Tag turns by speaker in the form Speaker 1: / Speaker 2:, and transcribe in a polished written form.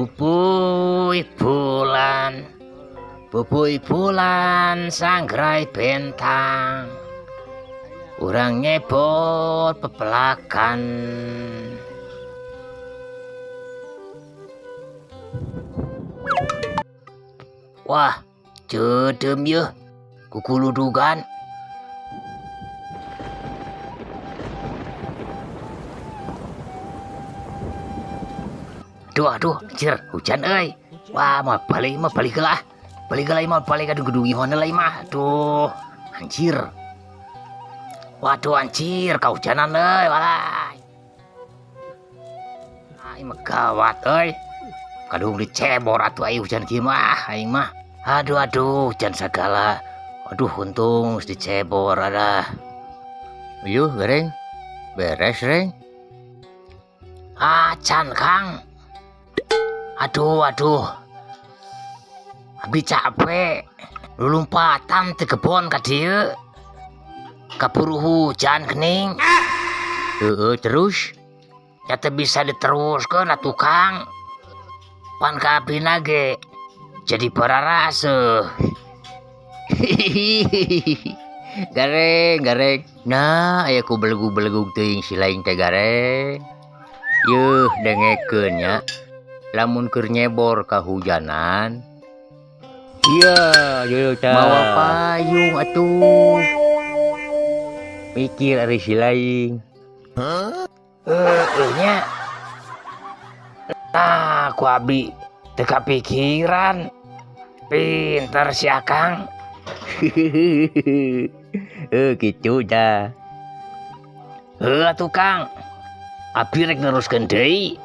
Speaker 1: Bubuy bulan, bubuy bulan sanggerai bentang, urang nyebor pepelakan. Wah, ceudeum yeuh kukuludugan. Aduh, aduh, anjir, hujan euy. Wah, mau balik lah. Balik lah, mau balik, aduh, gedung gimana lah mah. Aduh, anjir. Waduh, anjir, kahujanan euy, walai. Aing mah gawat euy. Kadung dicebor atuh aing hujan kieu mah, aing mah. Aduh, aduh, hujan segala. Aduh, untung geus dicebor ada.
Speaker 2: Yuh, Gareng. Beres, Reng.
Speaker 1: Acan, Kang. Aduh, aduh. Abi capek. Lulumpatan ti kebon ka dieu. Kaburu hujan gening.
Speaker 2: Heeh, terus?
Speaker 1: Ya teu bisa diteruskeun atuh, Kang. Pan ka abina ge jadi bararaseuh.
Speaker 2: Gareng, gareng. Nah, aya ku belegug-belegug teuing si laing teh, Gareng. Yeuh, dengekeun nya. Lamun keur nyebor kahujanan. Iya, yeuh tah. Mawa payung atuh. Mikir ari si laing.
Speaker 1: Heueuh nya. Tah, ku abdi teu kapikiran. Pinter si Akang.
Speaker 2: Heuh, kitu dah.
Speaker 1: Heuh atuh, Kang. Abdi rek neruskeun deui.